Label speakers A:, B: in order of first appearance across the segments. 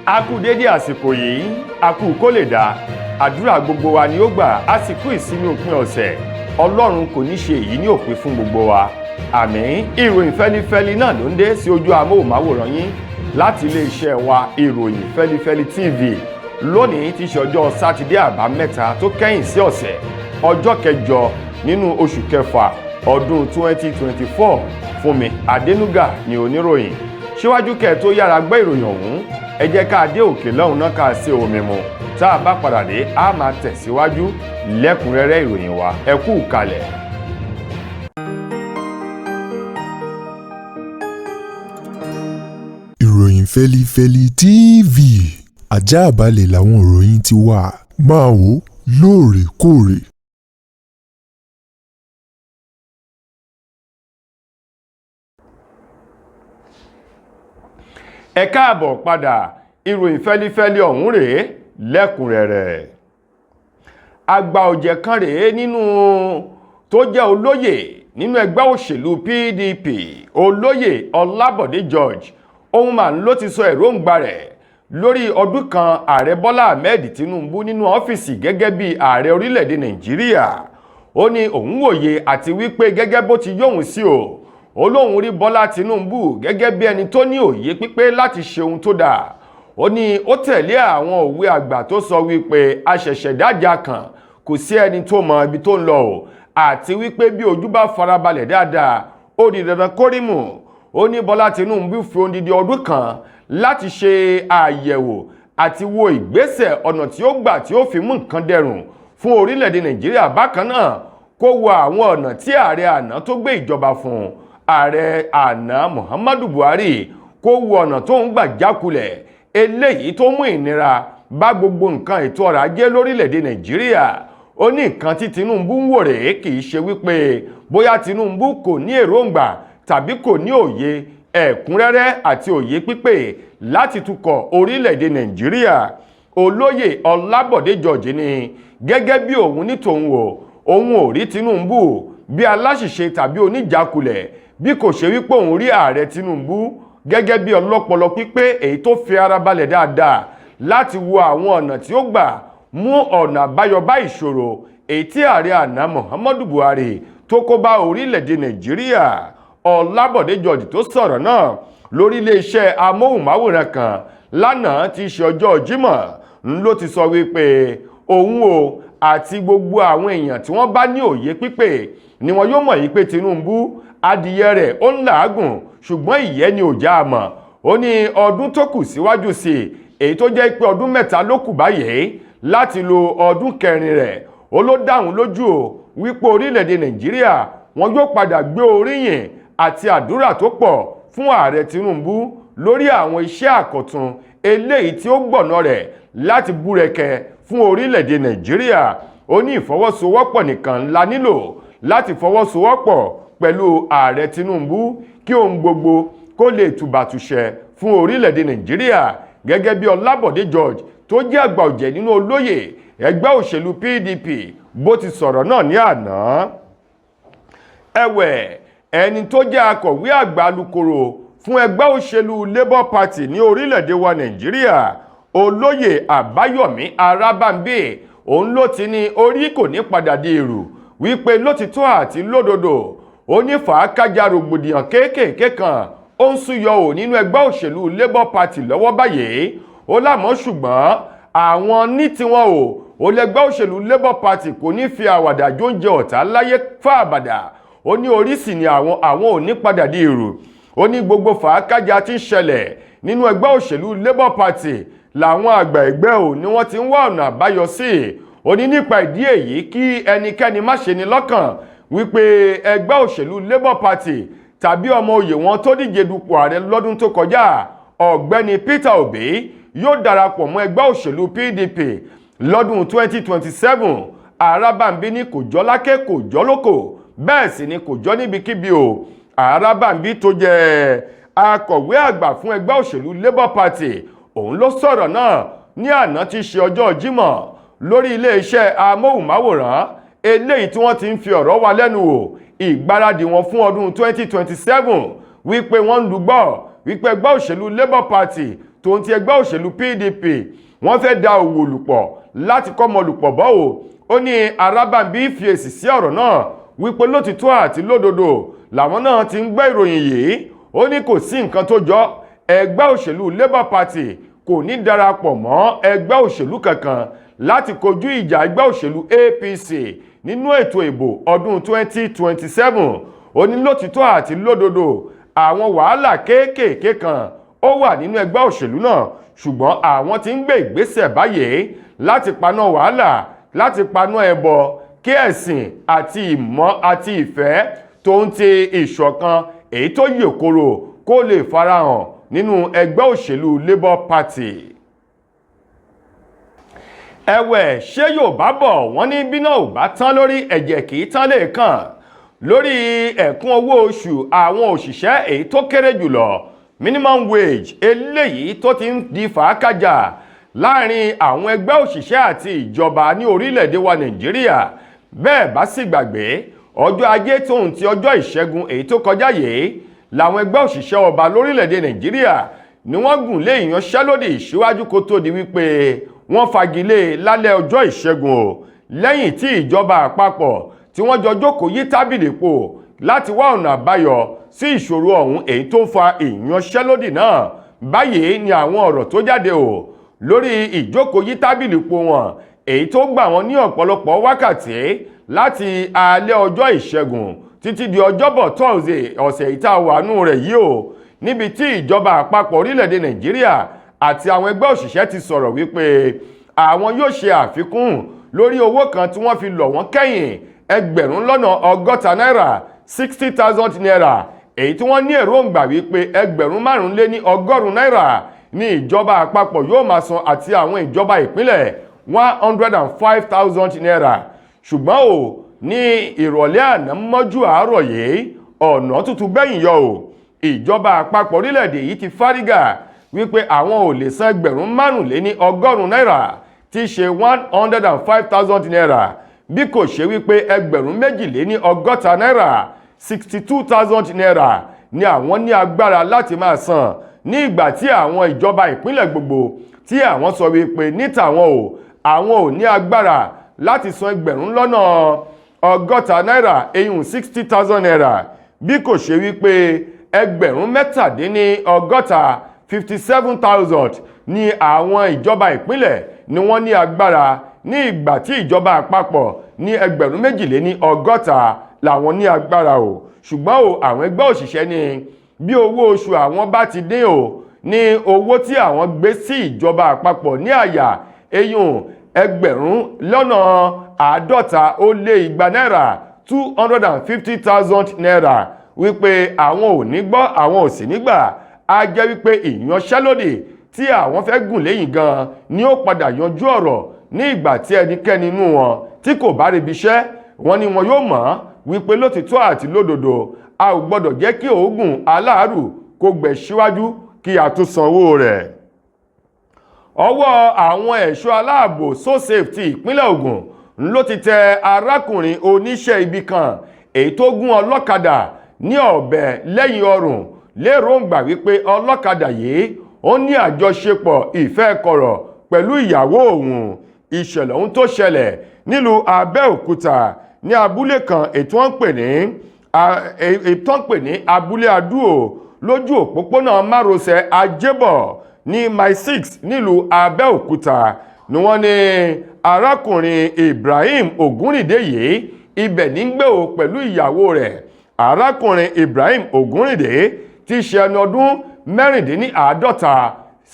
A: A kú dédé àsìkò yìí, a kú kó lè dá. Àdúrà gbogbo wa ni ó gbà á sì kú ìsinmi òpin ọ̀sẹ̀. Ọlọ́run kò ní ṣe èyí ní òpin fún gbogbo wa, àmín. Ìròyìn fẹ́lifẹ́li náà ló ń dé sí ojú amóhùnmáwòrán yín láti iléeṣẹ́ wa, Ìròyìn Fẹ́lifẹ́li TV. Lónìí tí í ṣe ọjọ́ Sátidé Àbámẹ́ta tó kẹ́yìn sí ọ̀sẹ̀, ọjọ́ kẹjọ nínú oṣù kẹfà ọdún 2024. Fúnmi Adénúgà ni oníròyìn. Síwájú kẹ́ ẹ tó yára gbọ́ ìròyìn ọ̀hún, ẹ jẹ́ ká dé òkè lọ́hùn náà, ká ṣe omi mu. Tá a bá padà dé, a máa tẹ̀síwájú lẹ́kùnrẹ́rẹ́ ìròyìn wa. Ẹ kú kalẹ̀.
B: Ìròyìn Fẹ́lifẹ́li TV, ajáàbalẹ̀ làwọn ìròyìn ti wà, máa wò lóòrèkóòrè.
A: Ẹ káàbọ̀ padà. Ìròyìn fẹ́lifẹ́li ọ̀hún rèé lẹ́kùnrẹ́rẹ́. Àgbà ọ̀jẹ̀ kan rèé nínú tó jẹ́ olóyè nínú ẹgbẹ́ òṣèlú PDP, Olóyè Ọlábọ̀dé George, ohun mà ń ló ti sọ èròǹgbà rẹ̀ lórí ọdún kan Ààrẹ Bọ́lá Ahmed Tinubu nínú ọ́fíìsì gẹ́gẹ́ bí ààrẹ orílẹ̀-èdè Nàìjíríà. Ó ní òun wòye àti wípé gẹ́gẹ́ bó ti yóhùn sí o, ó lóun rí Bọ́lá Tinubu gẹ́gẹ́ bí ẹni tó ní òye pípé láti ṣe ohun tó dáa. Ó ní ó tẹ̀lé àwọn òwe àgbà tó sọ wípé aṣẹ̀ṣẹ̀ dájà kan, kò sí ẹni tó mọ ibi tó ń lọ o, àti wípé bí ojú bá farabalẹ̀ dáadáa, ó di dandan kórìmù. Ó ní Bọ́lá Tinubu fi odidi ọdún kan láti ṣe àyẹ̀wò àti wo ìgbésẹ̀ ọ̀nà tí ó gbà tí ó fi mú nǹkan dẹrùn fún orílẹ̀-èdè Nàìjíríà. Bákan náà, kó wo àwọn ọ̀nà tí ààrẹ àná tó gbé ìjọba fún, ààrẹ àná Muhammadu Buhari, kó wo ọ̀nà tó ń gbà jákulẹ̀, eléyìí tó mú ìnira bá gbogbo nǹkan ètò ọrọ̀ ajé lórílẹ̀-èdè Nàìjíríà. Ó ní nǹkan tí Tinubu ń wò rèé, kì í ṣe wípé bóyá Tinubu kò ní èròǹgbà tàbí kò ní òye ẹ̀kúnrẹ́rẹ́ àti òye pípé láti tukọ̀ orílẹ̀-èdè Nàìjíríà. Olóyè Ọlábọ̀dé George ni gẹ́gẹ́ bí òun ní tòun o, òun ò rí Tinubu bí aláṣìṣe tàbí oníjàkulẹ̀, bí kò ṣe wípé òun rí ààrẹ Tinubu gẹ́gẹ́ bí ọlọ́pọlọ pípé, èyí tó fi ara balẹ̀ dáadáa láti wo àwọn ọ̀nà tí ó gbà mú ọ̀nà àbáyọ bá ìṣòro èyí tí ààrẹ àná Muhammadu Buhari tó kó bá orílẹ̀-èdè Nàìjíríà. Ọlábọ̀dé George tó sọ̀rọ̀ náà lórí iléeṣẹ́ amóhùnmáwòrán kan lánàá tí í ṣe ọjọ́ Jímọ̀ ń ló ti sọ wípé òun o àti gbogbo àwọn èèyàn tí wọ́n bá ní òye pípé ni wọn yóò mọ̀ yìí pé Tinubu, adìyẹ rẹ̀ ó ń làágùn, ṣùgbọ́n ìyẹ́ ni ò já a mọ̀. Ó ní ọdún tó kù síwájú sí i, èyí tó jẹ́ pé ọdún 3 ló kù báyìí láti lo ọdún kẹrin rẹ̀, ó ló dáhùn lójú o wípé orílẹ̀-èdè Nàìjíríà wọn yóò padà gbé oríyìn àti àdúrà tó pọ̀ fún ààrẹ Tinubu lórí àwọn iṣẹ́ àkọ̀tun eléyìí tí ó gbọ̀nà rẹ̀ láti búrẹ́kẹ́ fún orílẹ̀-èdè Nàìjíríà. Ó ní ìfọwọ́sowọ́pọ̀ nìkan la nílò láti fọwọ́sowọ́pọ̀ pẹ̀lú ààrẹ Tinubu kí ohun gbogbo kó lè tùbàtùṣẹ fún orílẹ̀-èdè Nàìjíríà. Gẹ́gẹ́ bí Ọlábọ̀dé George tó jẹ́ àgbà ọ̀jẹ̀ nínú olóyè ẹgbẹ́ òṣèlú PDP bó ti sọ̀rọ̀ náà ní àná. Ẹ̀wẹ̀, ẹni tó jẹ́ akọ̀wé àgbà alukoro fún ẹgbẹ́ òṣèlú Labour Party ní orílẹ̀-èdè wa Nàìjíríà, Olóyè Àbáyọ̀mí Arábàmbí, òun ló ti ní orí kò ní padà di èrò wípé lótìtọ́ àti lódodo, ó ní fàákájà rògbòdìyàn kéékèèké kan ó ń súyọ ò nínú ẹgbẹ́ òṣèlú Labour Party lọ́wọ́ báyìí. Ó lámọ́ ṣùgbọ́n àwọn ní tiwọn o, ó lẹ́gbẹ́ òṣèlú Labour Party kò ní fi àwàdà jóúnjẹ ọ̀tá láyé fáàbàdà. Ó ní orí sì ni àwọn ò ní padà di èrò. Ó ní gbogbo fàákájà tí ń ṣẹlẹ̀ nínú ẹgbẹ́ òṣèlú Labour Party làwọn àgbà ẹgbẹ́ ò ní wọ́n ti ń wá ọ̀nà àbáyọ sí. Ó ní nípa ìdí èyí, kí ẹnikẹ́ni má ṣe ní lọ́kàn wípé ẹgbẹ́ òṣèlú Labour Party tàbí ọmọ oyè wọn tó díje dupò ààrẹ lọ́dún tó kọjá, Ọ̀gbẹ́ni Peter Obi, yóò darapọ̀ mọ́ ẹgbẹ́ òṣèlú PDP lọ́dún 2027. Arábàmbí ní kò jọ́ lákè, kò jọ́ lóko, bẹ́ẹ̀ sì ni kò jọ́ níbikíbi o. Arábàmbí tó jẹ́ akọ̀wé àgbà fún ẹgbẹ́ òṣèlú Labour Party, òun ló sọ̀rọ̀ náà ní àná tí í ṣe ọjọ́ Jímọ̀ lórí iléeṣẹ́ amóhùnmáwòrán eléyìí tí wọ́n ti ń fi ọ̀rọ̀ wa lẹ́nu wò ìgbáradì wọn fún ọdún 2027, wípé wọ́n ń lùgbọ́ wípé ẹgbẹ́ òṣèlú Labour Party tó ń ti ẹgbẹ́ òṣèlú PDP wọ́n fẹ́ da òwò lùpọ̀ láti kọ́mọ lùpọ̀ bọ́ o. Ó ní Arábàmbí fi èsì sí ọ̀rọ̀ náà wípé lótìtọ́ àti lódodo làwọn náà ti ń gbọ́ ìròyìn yìí. Ó ní kò sí nǹkan tó jọ, ẹgbẹ́ òṣèlú Labour Party kò ní darapọ̀ mọ́ ẹgbẹ́ òṣèlú kankan láti kojú ìjà ẹgbẹ́ òṣèlú APC nínú ètò ìbò ọdún 2027. Ó ní lótìtọ́ àti lódodo, àwọn wàhálà kéékèèké kan ó wà nínú ẹgbẹ́ òṣèlú náà, ṣùgbọ́n àwọn tí ń gbé ìgbésẹ̀ báyìí láti paná wàhálà, láti paná ẹbọ, kí ẹ̀sìn àti ìmọ̀ àti ìfẹ́ tó ń ti ìṣọ̀kan èyí tó yè koro kó lè farahàn nínú ẹgbẹ́ òṣèlú Labour Party. Ẹ̀wẹ̀, ṣé Yorùbá bọ̀, wọ́n ní bí náà ò bá tán lórí, ẹ̀jẹ̀ kì í tán lè kàn. Lórí ẹ̀kún owó oṣù àwọn òṣìṣẹ́ èyí tó kéré jùlọ, minimum wage, eléyìí tó ti ń di fàákàjà láàrin àwọn ẹgbẹ́ òṣìṣẹ́ àti ìjọba ní orílẹ̀-èdè wa Nàìjíríà, bẹ́ẹ̀ bá sì gbàgbé, ọjọ́ Ajé tóun ti ọjọ́ Ìṣẹ́gun èyí tó kọjá yìí làwọn ẹgbẹ́ òṣìṣẹ́ ọba lórílẹ̀-èdè Nàìjíríà ni wọ́n gùn lé ìyanṣẹ́lódì síwájú kó tó di wípé wọ́n fagilé lálẹ́ ọjọ́ Ìṣẹ́gun o, lẹ́yìn tí ìjọba àpapọ̀ tí wọ́n jọ jókòó yí tábìlì pò láti wá ọ̀nà àbáyọ sí ìṣòro ọ̀hún èyí tó ń fa ìyanṣẹ́lódì náà. Báyìí ni àwọn ọ̀rọ̀ tó jáde o lórí ìjókòó yí tábìlì pò wọn èyí tó gbà wọ́n ní ọ̀pọ̀lọpọ̀ wákàtí láti alẹ́ ọjọ́ Ìṣẹ́gun títí di Ọjọ́bọ̀ Thursday ọ̀sẹ̀ ìta wàánú rẹ̀ yìí o, níbi tí ìjọba àpapọ̀ orílẹ̀-èdè Nàìjíríà àti àwọn ẹgbẹ́ òṣìṣẹ́ ti sọ̀rọ̀ wípé àwọn yóò ṣe àfikún lórí owó kan tí wọ́n fi lọ̀ wọ́n kẹ́yìn, 60,000 náírà, 60,000 naira, èyí tí wọ́n ní èròǹgbà wípé 1,095 náírà ní ìjọba àpapọ̀ yóò máa san àti àwọn ìjọba ìpínlẹ̀ 105,000 naira. Ṣùgbọ́n o, ní ìrọ̀lẹ́ àná mọ́jú àárọ̀ yìí, ọ̀nà tuntun gbẹ̀yìn yọ o. Ìjọba àpapọ̀ orílẹ̀-èdè yìí ti fárígà wípé àwọn ò lè san 1,095 náírà tí í ṣe 105,000 naira, bí kò ṣe wípé 1,062 náírà, 62,000 naira ni àwọn ní agbára láti máa san, ní ìgbà tí àwọn ìjọba ìpínlẹ̀ gbogbo tí àwọn sọ wípé ní tàwọn o, àwọn ò ní agbára láti san 60,000 náírà, eyín 60,000 naira, bí kò ṣe wípé 67,000, 57,000 ní àwọn ìjọba ìpínlẹ̀ ni wọ́n ní agbára, ní ìgbà tí ìjọba àpapọ̀ ní 1,062 làwọn ní agbára o. Ṣùgbọ́n o, àwọn ẹgbẹ́ òṣìṣẹ́ ní bí owó oṣù àwọn bá ti dín o ní owó tí àwọn gbé sí ìjọba àpapọ̀ ní àyà, eyín 250,000 náírà, 250,000 naira, wípé àwọn ò ní gbọ́, àwọn ò sì ní gbà. Á jẹ́ wípé ìyanṣẹ́lódì tí àwọn fẹ́ gùn léyìn gan ni ó padà yanjú ọ̀rọ̀, ní ìgbà tí ẹnikẹ́ni inú wọn tí kò bá rebi iṣẹ́, wọ́n ní wọn yóò mọ̀ wípé lótìtọ́ àti lódodo, a ò gbọ́dọ̀ jẹ́ kí òógùn aláàrù kó gbẹ síwájú kí a tún sanwó rẹ̀. Ọwọ́ àwọn ẹ̀ṣọ́ aláàbò SoSafe ti ìpínlẹ̀ Ògùn ló ti tẹ arákùnrin oníṣẹ́ ibi kan èyí tó gún ọlọ́kadà ní ọ̀bẹ lẹ́yìn ọrùn, lérògbà wípé ọlọ́kadà yìí ó ní àjọṣepọ̀ ìfẹ́ kọ̀rọ̀ pẹ̀lú ìyàwó òun. Ìṣẹ̀lẹ̀ ohun tó ṣẹlẹ̀ nílùú Abẹ́òkúta ní abúlé kan ètò ń pè ní Abúlé Adúò, lójú òpópónà márosẹ̀ Ajébọ̀ ní Mile 6 nílùú Abẹ́òkúta, ni wọ́n ní arákùnrin Ibrahim Ògúnrìndé yìí ibẹ̀ ní gbé o pẹ̀lú ìyàwó rẹ̀. Arákùnrin Ibrahim Ògúnrìndé tí í ṣe ẹni ọdún 46,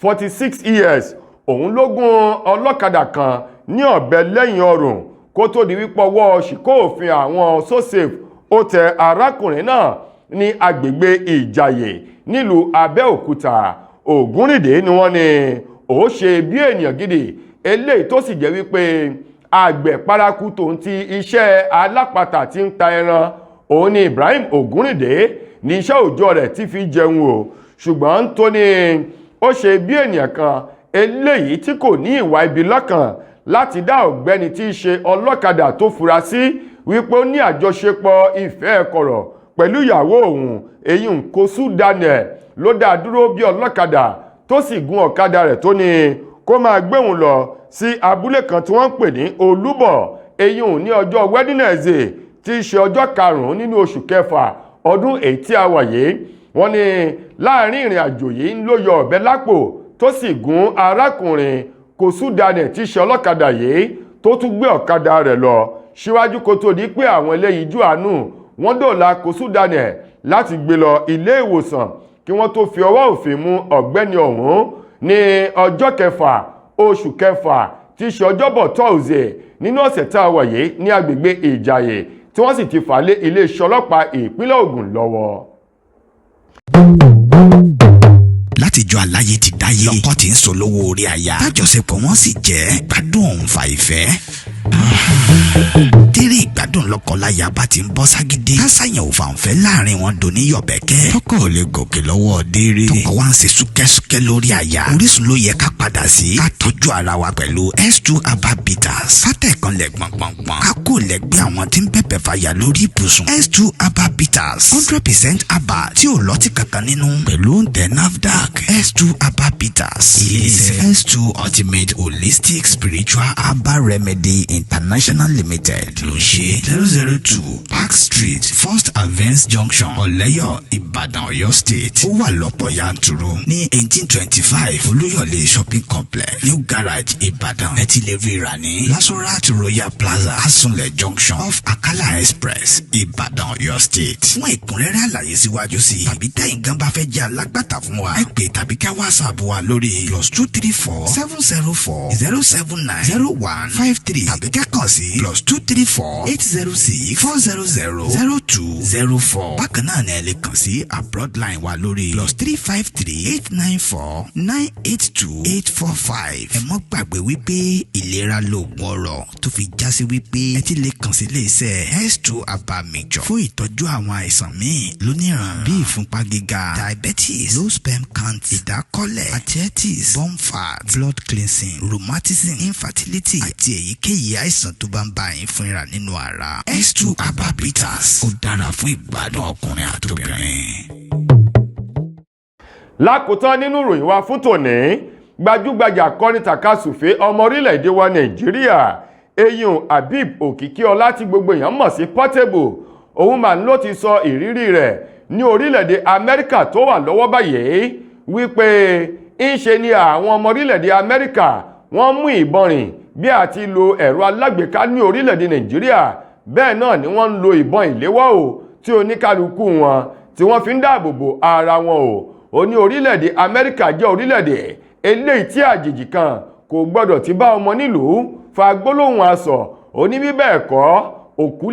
A: 46 years, òun ló gún ọlọ́kadà kan ní ọ̀bẹ lẹ́yìn ọrùn kó tó di wípé ọwọ́ ṣìkó òfin àwọn SoSafe ó tẹ arákùnrin náà ní agbègbè Ìjàyè nílùú Abẹ́òkúta. Ògúnrìndé ni wọ́n ní ó ṣe bí ènìyàn gidi, eléyìí tó sì jẹ́ wípé àgbẹ̀ paraku tòun ti iṣẹ́ alápatà tí ń ta ẹran òun ni Ibrahim Ògúnrìndé ní iṣẹ́ òòjọ́ rẹ̀ tí fi jẹun o. Ṣùgbọ́n tó ní ó ṣe bí ènìyàn kan eléyìí tí kò ní ìwà ibi lọ́kàn láti dá ọ̀gbẹ́ni tí í ṣe ọlọ́kadà tó fura sí wípé ó ní àjọṣepọ̀ ìfẹ́ kọ̀rọ̀ pẹ̀lú ìyàwó òun, èyí Nkosu Daniel, ló dá dúró bí ọlọ́kadà. Tó sì gún ní ọ̀bẹ lẹ́yìn ọrùn. Tó sì gun ọ̀kadà rẹ̀ tó ní kó máa gbé òun lọ sí abúlé kan tí wọ́n ń pè ní Olúbọ̀, eyín ní ọjọ́ Wednesday tí í ṣe ọjọ́ karùn-ún nínú oṣù kẹfà ọdún èyí tí a wà yìí. Wọ́n ní láàrin ìrìn àjò yìí ló yọ ọ̀bẹ lápò, tó sì gún arákùnrin Kòsú Daniel tí í ṣe ọlọ́kadà yìí, tó tún gbé ọ̀kadà rẹ̀ lọ síwájú kó tó di pé àwọn ẹlẹ́yinjú àánú wọ́n dóòlà Kòsú Daniel láti gbé lọ ilé ìwòsàn kí wọ́n tó fi ọwọ́ òfin mú ọ̀gbẹ́ni ọ̀hún ní ọjọ́ kẹfà oṣù kẹfà tí í ṣe ọjọ́bọ̀ tọ́ọ̀sẹ̀ nínú ọ̀sẹ̀ tá a wà yìí ní agbègbè Ìjàyè, tí wọ́n sì ti fà lé iléeṣẹ́ ọlọ́pàá ìpínlẹ̀ Ògùn lọ́wọ́.
C: Látijọ́ aláyé ti dáyé, lọ́kọ tí ń sọ lówó orí aya, tájọṣepọ̀ wọn sì jẹ́ ìgbádùn òun fa ìfẹ́ tẹ́rẹ̀. Ìgbádùn lọ́kọláya bá ti ń bọ́ ságídí, kásáyàn ò fàǹfẹ́ láàrin wọn dòní yọ̀bẹ̀kẹ́. Tọkọ ò lè gòkè lọ́wọ́ déré, tọkọ wa ń ṣe súkẹ́súkẹ́ lórí aya. Orísun ló yẹ ká padà sí, ká tọ́jú ara wa pẹ̀lú S2 Herbal Bitters. Fátẹ̀kan lẹ̀ gbọ̀ngbọ̀ngbọ̀n, ká kó lẹ́gbẹ́ àwọn tí ń bẹ̀bẹ̀ fàyà lórí ibùsùn. S2 Herbal Bitters, 100% herbal tí ò lọ́tí kankan nínú, pẹ̀lú òǹtẹ̀ NAFDAC. S2 Herbal Bitters, ilé-iṣẹ́ S2 Ultimate Holistic Spiritual Herbal Remedy International Limited ló ń ṣe. 002 Park Street, First Avance Junction, Ọ̀lẹ́yọ̀, Ìbàdàn, Ọ̀yọ́ State. Ó wà lọ́pọ̀ yanturu ní 1825 Olúyọ̀lé Shopping Complex, New Garage, Ìbàdàn. Ẹ ti lè rí rà ní Lasorat Royal Plaza, Asunlẹ̀ Junction, off Akala Express, Ìbàdàn, Ọ̀yọ́ State. Fún ẹ̀kúnrẹ́rẹ́ àlàyé síwájú sí i tàbí tẹ́yin gan bá fẹ́ jẹ́ alágbàtà fún wa, ẹ pè tàbí ká WhatsApp wa lórí +234 704 079 0153 tàbí ká kàn sí +234 806 400 0204. Bákan náà ni ẹ lè kàn sí abroad line wa lórí +353 894 982 845. Ẹ mọ́ gbàgbé wípé ìlera lóògùn ọrọ̀, tó fi já sí wípé ẹ ti lè kàn sí iléeṣẹ́ S2 Herbal Mixture fún ìtọ́jú àwọn àìsàn míì lóníranran bíi ìfúnpá gíga, diabetes, low sperm count, ìdákọ́lẹ̀, arthritis, bone fat, blood cleansing, rheumatism, infertility àti èyíkéyìí àìsàn tó bá ń bá yín fínra nínú ara. S2 Herbal Bitters, ó dára fún ìgbádùn ọkùnrin àtobìnrin.
A: Lákòótán nínú ìròyìn wa fún tòní, gbajúgbajà akọrin tàkasùfé ọmọ orílẹ̀-èdè wa Nàìjíríà, eyín Habib Òkìkíọlá tí gbogbo èèyàn mọ̀ sí Portable, òun mà ló ti sọ ìrírí rẹ̀ ní orílẹ̀-èdè Amẹ́ríkà tó wà lọ́wọ́ báyìí, wípé ń ṣe ni àwọn ọmọ orílẹ̀-èdè Amẹ́ríkà wọ́n mú ìbọn rìn bí a ti lo ẹ̀rọ alágbèéká ní orílẹ̀-èdè Nàìjíríà. Bẹ́ẹ̀ náà ni wọ́n ń lo ìbọn ìléwọ́ o, tí oníkálukú wọn tí wọ́n fi ń dáàbò bo ara wọn o. Ó ní orílẹ̀-èdè Amẹ́ríkà jẹ́ orílẹ̀-èdè eléyìí tí àjèjì kan kò gbọ́dọ̀ ti bá ọmọ nílùú fa gbólóhùn asọ̀. Ó ní bí bẹ́ẹ̀ kọ́, òkú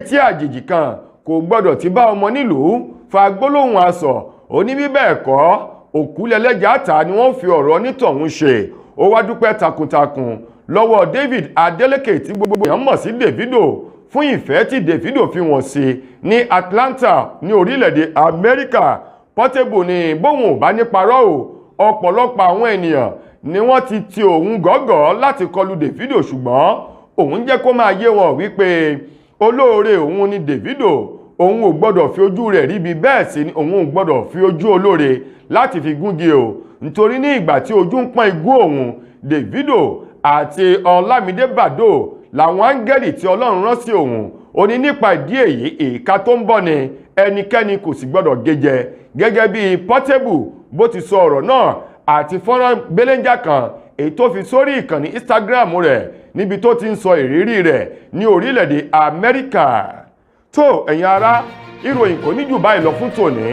A: tí àjèjì kan kò gbọ́dọ̀ ti bá ọmọ nílùú fa gbólóhùn asọ̀. Ó ní bí bẹ́ẹ̀ kọ́, òkú lẹ́lẹ́jà ta ni wọ́n fi ọ̀rọ̀ onítọ̀hún ṣe. Ó wá dúpẹ́ takuntakun lọ́wọ́ David Adeleke tí gbogbo èèyàn mọ̀ sí Davido fún ìfẹ́ tí Davido fi wọ́n sí ní Atlanta ní orílẹ̀-èdè Amẹ́ríkà. Portable ní bóun ò bá ní parọ́ o, ọ̀pọ̀lọpọ̀ àwọn ènìyàn ni wọ́n ti ti òun gọ́gọ́ láti kọlu Davido, ṣùgbọ́n òun jẹ́ kó máa yé wọn wípé olóore òun ni Davido, òun ò gbọ́dọ̀ fi ojú rẹ̀ ríbi, bẹ́ẹ̀ sì ni òun ò gbọ́dọ̀ fi ojú olóore láti fi gúngi o, nítorí ní ìgbà tí ojú ń pọ́n igún òun, Davido àti Ọlámídé Bàdó làwọn áńgẹ́lì tí Ọlọ́run rán sí òun. Ó ní nípa ìdí èyí, ìka tó ń bọ̀ ni ẹnikẹ́ni kò sì gbọ́dọ̀ gé jẹ. Gẹ́gẹ́ bí Portable bó ti sọ ọ̀rọ̀ náà àti fọ́nrán belenja kan èyí tó fi sórí ìkànnì Instagram rẹ̀ níbi tó ti ń sọ ìrírí rẹ̀ ní orílẹ̀-èdè Amẹ́ríkà. Tó, ẹ̀yin ará, ìròyìn kò ní jù báyìí lọ fún tòní.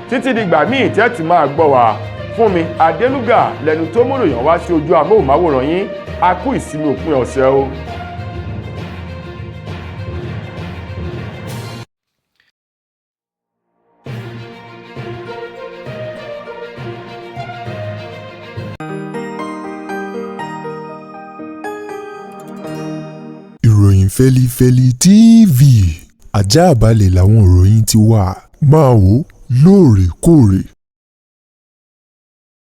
A: Títí dìgbà míì tẹ́ ti máa gbọ́ wa, fún mi Adélúgà lẹ́nu tó múròyìn wá sí ojú amóhùnmáwòrán yín. A kú ìsinmi òpin ọ̀sẹ̀ o.
B: Ìròyìn Fẹ́lifẹ́li TV, ajáàbalẹ̀ làwọn ìròyìn ti wà. Máa wò lóòrèkóòrè.